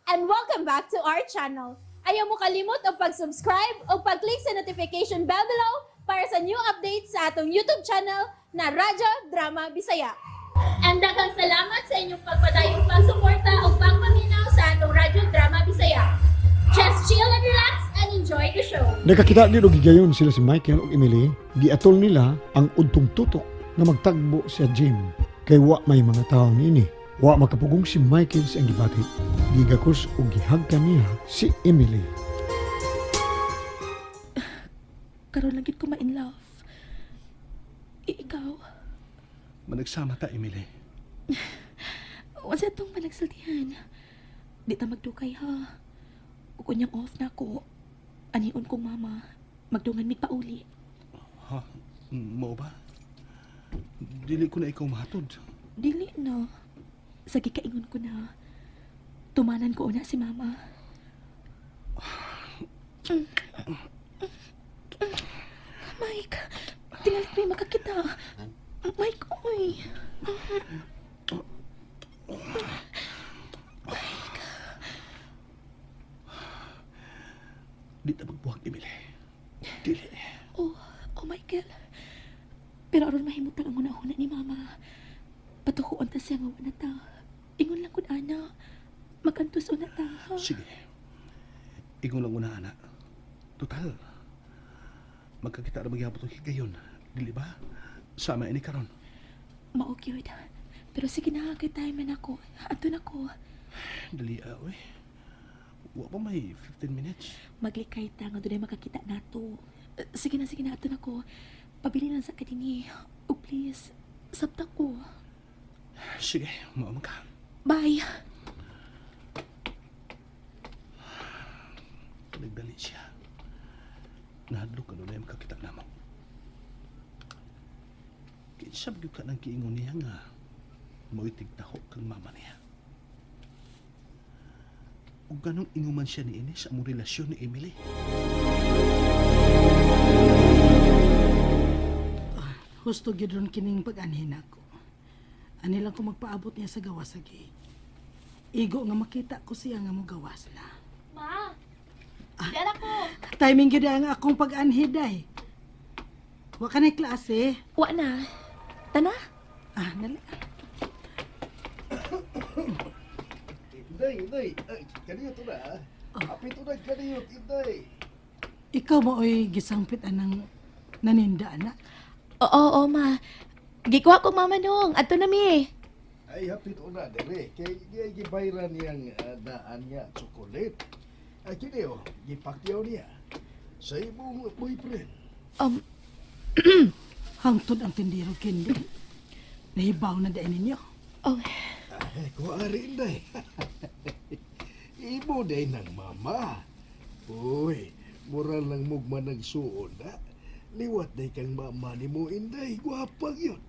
And welcome back to our channel. Ayaw mo kalimot og pag-subscribe o pag-click sa notification bell below para sa new updates sa atong YouTube channel na Radyo Drama Bisaya. And daghang salamat sa inyong pagpadayong pagsuporta o pagpaminaw sa atong Radyo Drama Bisaya. Just chill and relax and enjoy the show. Nakakita ni og gigayon sila si Michael ug Emily, giatol nila ang udtong tutok nga magtagbo sa gym kay wa may mga tawo niini. Wa makapugong si Michael sa iyang gibati. Gigakos ug gihagkan niya si Emily. Karon lang gid ko ma-in love. Ikaw, Managsama ta, Emily. unsa itong panagsultihan? Di ta magdukay ha. Ug unyang off na ako. Anion kong mama, magdungan mig pauli. Ha? Mao ba? Dili ko na ikaw mahatod. Dili na. Sa gikaingon ko na. Tumanan ko una si mama. Mike, tingali ko yung makakita. Mike, oy. Di ta magbuhag, Emily. Dili. Oh, oh Michael. Pero aron mahimutang ang una-una ni mama. Patuhuon ta siya nga wala ta. Ingon lang kun ana. Magantos una ta. Ha? Sige. Ingon lang una, anak. Total. Magkakita ra magyapon tong higayon. Dili ba? Sama ini karon. Mao gyud. Pero sige na, kay time man ako. Ato na ko. Dali, ah, uy. Wa pa may 15 minutes. Maglikay ta nga dunay makakita nato. Sige na, sige na, ato na ko. Pabili lang sa kadini. Oh, please, sabta ko. Sige, mao man ka. Bye. Nagdali siya. Nahadlok ka na makakita namo. Kinsab gyud ka ng giingon niya nga mo'y tigtaho kang mama niya. Ug ganong inguman siya ni Ines sa among relasyon ni Emily. Husto gyud ron kining pag-anhin ako. Ani lang ko magpaabot niya sa gawas sa gate. Igo nga makita ko siya nga mogawas na. Ma, dara ko. Timing gyud ang akong pag-anhi day. Wa ka na klase. Wa na. Tana? Ah, dali. Inday, inday. Ay, kaniyot na. Ah. Apit na kaniyot, inday. Ikaw mo oy gisampit anang naninda ana. Oo, oo, ma. Gikuha ko mama nung. Ato na mi. Ay, hapit una dire. Kay di gibayran niyang daan niya tsokolet. Ay, kini oh, gipakyaw niya. Sa imong boyfriend. Hangtod ang tindero kindi. Nahibaw na dai ninyo. Oh, Ay, kuari, inday. Imo day ng mama. Uy, moral lang mugma nagsuon na. Liwat day kang mama ni mo, inday. Gwapag yun.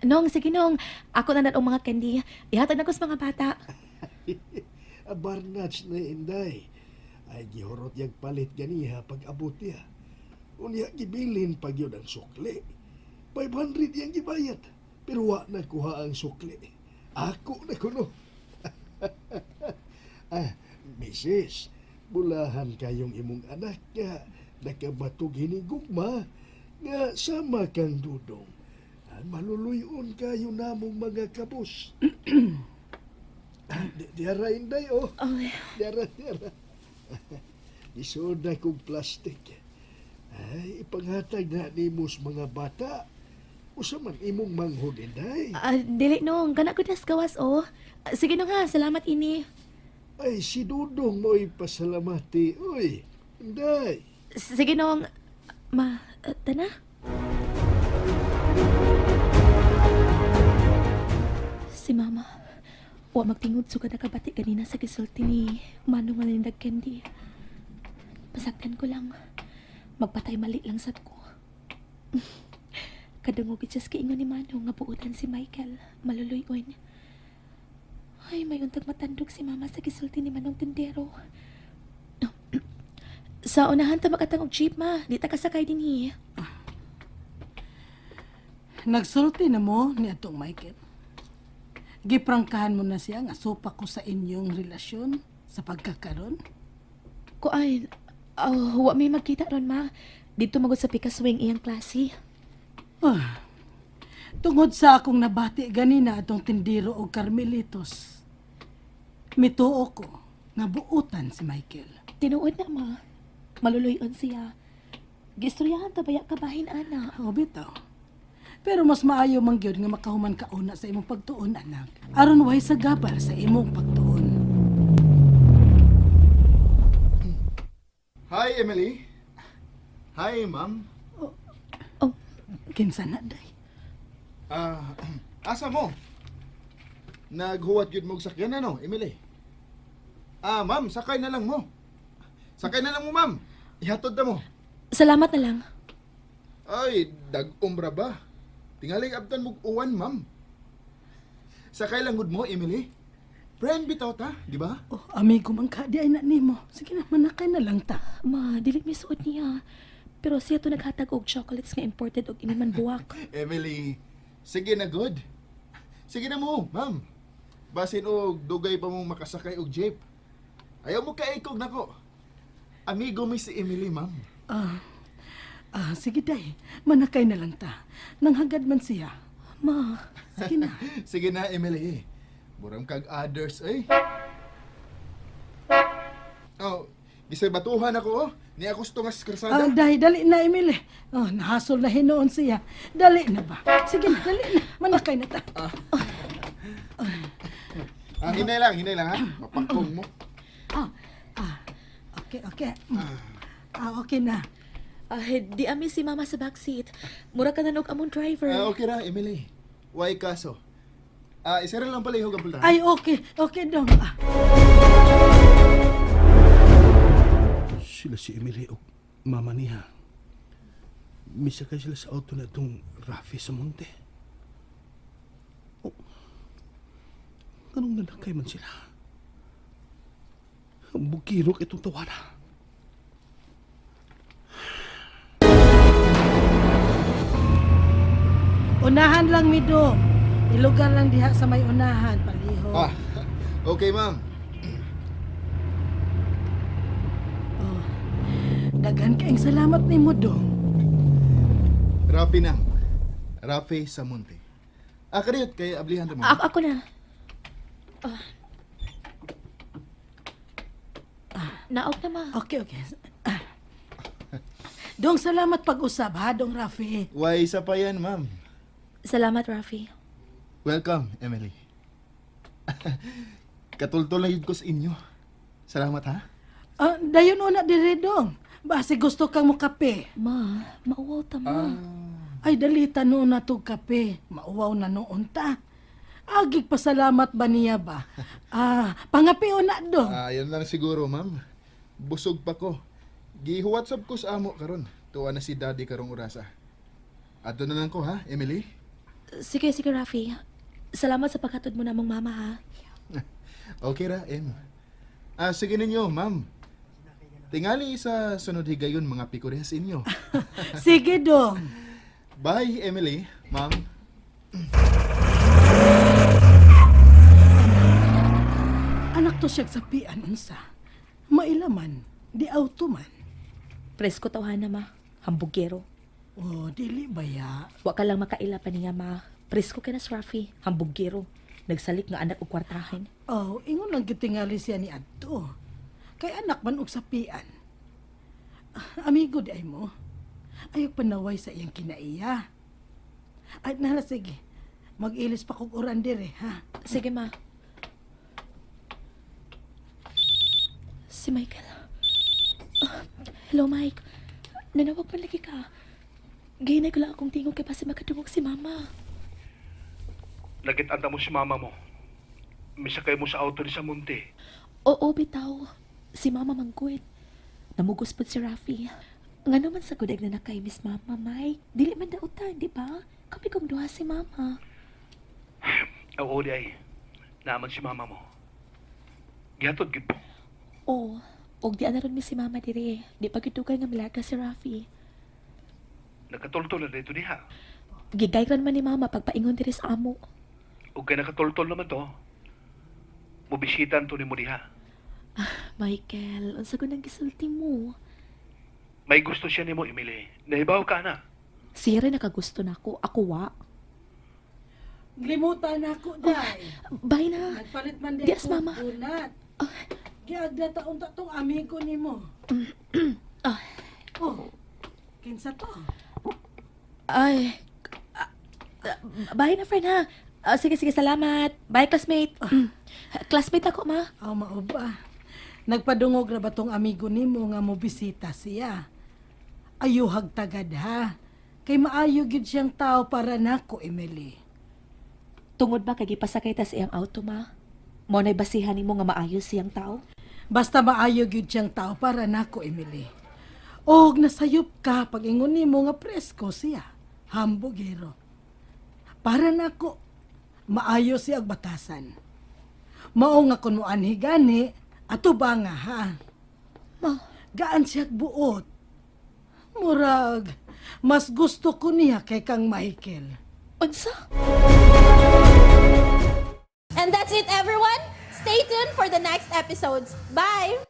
Nong, sige nong. Ako na ang mga candy. Ihatag na ko sa mga bata. Abarnats na inday. Ay gihurot yang palit ganiha pag abot niya. Unya gibilin pag yun ang sukli. 500 yang gibayad. Pero wa na kuha ang sukli. Ako na kuno. Ah, misis, bulahan kayong imong anak nga nakabatog hinigugma nga sama kang dudong. Ah, maluluyon kayo namong mga kabus. Ah, diara inday oh. Oh, Diara, diara. Isuod na kong plastic. Ay, ipanghatag na nimo sa mga bata. Usa man imong manghod inday. Ah, dili nong. Kana ko nas gawas, oh. Ah, sige nong ha. Salamat ini. Ay, si Dudong mo'y pasalamati. Uy, inday. Sige nong. Ma, tana. Si mama. Wa magtingod sugad nakabati ganina sa gisulti ni Manong nga nanindag candy. Pasaktan ko lang. Magpatay mali lang sad ko. Kadungog gid siya sa kiingon ni Manong nga buotan si Michael. Maluluyon. Ay, may untag matandog si mama sa gisulti ni Manong Tindero. Sa unahan ta makatang og jeep ma, di ta kasakay dinhi. Nagsulti na mo ni atong Michael. Giprangkahan mo na siya nga supa ko sa inyong relasyon. Sa pagkakaron? Kuan, oh, wa may magkita ron, ma. Dito magod sa Pikaswing iyang klase. Ah, tungod sa akong nabati ganina atong tindiro og Carmelitos. Mituo ko nga buutan si Michael. Tinuod na, ma. Maluluyon siya. Gistoryahan ta baya kabahin, ana. O bitaw. Pero mas maayo man gyud nga makahuman ka una sa imong pagtuon, anak. Aron way sagabal sa imong pagtuon. Hi, Emily. Hi, ma'am. Oh, Kinsa na day? Ah, asa mo? Naghuwat yun mo og sakyan ano, Emily? Ah, ma'am, sakay na lang mo. Sakay na lang mo, ma'am. Ihatod na mo. Salamat na lang. Ay, dag-umbra ba? Tingaling abtan mo uwan, ma'am. Sakay lang gud mo, Emily. Friend bitaw ta, di ba? Oh, amigo man ka di ay na nimo. Sige na, manakay na lang ta. Ma, dili mi suod niya. Pero siya to naghatag og chocolates nga imported og inuman buwak. Emily, sige na good. Sige na mo, ma'am. Basin og dugay pa mong makasakay og jeep. Ayaw mo kaikog nako. Amigo mi si Emily, ma'am. Ah, ah, sige day, manakay na lang ta. Nanghagad man siya. Ma, Sige na. Sige na, Emily. Buram kag others, eh. Oh, gisay batuhan ako, oh. Ni ako tungas Ah, krasada. day, dali na, Emily. Oh, nahasol na hinuon siya. Dali na ba? Sige na, dali na. Manakay na ta. Ah, hinay lang, ha. Mapakong mo. Ah, ah, okay, okay. Ah, okay na. ah, di ami si mama sa backseat. Mura ka na og among driver. Ah, okay ra, Emily. Why kaso? Ah, isa rin lang pala ihog ang pultahan. Ay, okay. Okay, dong. Ah, Sila si Emily o mama niya. Misakay sila sa auto na itong Rafi sa monte. Oh, anong nanakay man sila? Ang bukirok itong tawana. Unahan lang mi dong. Ilugar lang diha sa may unahan, paliho. Ah, okay, ma'am. Oh. Daghan kaayong salamat nimo dong. Rafi nang. Rafi Samonte. Ah, kariyot, kay ablihan mo. Ako, ako na. Ah. Naog na, ma. Okay, okay. Ah. Dong, salamat pag-usab ha, Dong Rafi. Why, isa pa yan, ma'am. Salamat, Rafi. Welcome, Emily. Katultol na yun ko sa inyo. Salamat, ha? Ah, dayon una dire dong. Basi gusto kang mo kape. Ma, mauwaw ta, ma. Ay, dalita noon na to kape. Mauwaw na noon ta. Agig pasalamat ba niya ba? Ah, pangapi na dong. Ah, yan lang siguro, ma'am. Busog pa ko. Gi-WhatsApp ko sa amo karon. Tuwa na si daddy karong orasa. Adto na lang ko, ha, Emily? Sige, sige, Rafi. Salamat sa paghatod mo namang mama, ha. Okay ra, Em. Ah, sige ninyo, ma'am. Tingali sa sunod higayon mga pikurehas inyo. Sige dong. Bye, Emily. Ma'am. Anak to siya sapian unsa. Mailaman, di auto man. Presko tawhana, ma. Hambugero. Oh, dili ba ya? Wa ka lang makaila pa niya, ma. Presko ka na si Rafi. Hambugero. Nagsalik nga anak og kwartahin. Oh, ingon lang gitingali siya ni adto. Kay anak man og sapian. Ah, amigo di ay mo. Ayok panaway sa iyang kinaiya. Ay, nala sige. Mag-ilis pa kog oran dire, ha? Sige, ma. Si Michael. Ah, hello, Mike. Nanawag man lagi ka. Gihinay ko lang akong tingog kay basi makadungog si mama. Lagit anda mo si mama mo. Misakay mo sa auto ni sa monte. Oo, bitaw. Si mama mangguit. Namugos pod si Rafi. Nga naman sa gudag na nakay Miss Mama, Mike. Dili man dautan, di ba? Kami kong duha si mama. Oo, di ay. Naaman si mama mo. Gihatod gid mo. Oo, og di ana ron mi si mama dire. Di pa gid dugay nga milaga si Rafi. Nakatultol na dito diha. Gigayran man ni mama pagpaingon diri sa amo. Ug kay nakatultol naman to. Mubisitan to nimo diha. Michael, unsa ko nang gisulti mo? May gusto siya nimo, Emily. Nahibaw ka na. Siya rin nakagusto na ako. Ako wa. Limutan ako, day. Bye na. Nagpalit man di Dias, ako Mama. bunat. Giagda taon ta tong amigo nimo. Ah. Oh, kinsa to? Ay. Ah, ah, bye na, friend, ha? Ah, sige, sige, salamat. Bye, classmate. Classmate ako, ma. Aw, mao ba? Nagpadungog ra ba tong amigo nimo nga mobisita siya? Ayuhag tagad ha. Kay maayo gyud siyang tao para nako, Emily. Tungod ba kay gipasakay ta sa iyang auto, ma? Mo na'y basihan nimo nga maayo siyang tao? Basta maayo gyud siyang tao para nako, Emily. Og nasayop ka pag ingon nimo nga presko siya. Hambugero. Para nako, maayo siya ag batasan. Mao nga kun moanhi gani, ato ba nga ha? Ma, Gaan siya buot. Murag, mas gusto ko niya kay kang Michael. Unsa? And that's it, everyone. Stay tuned for the next episodes. Bye!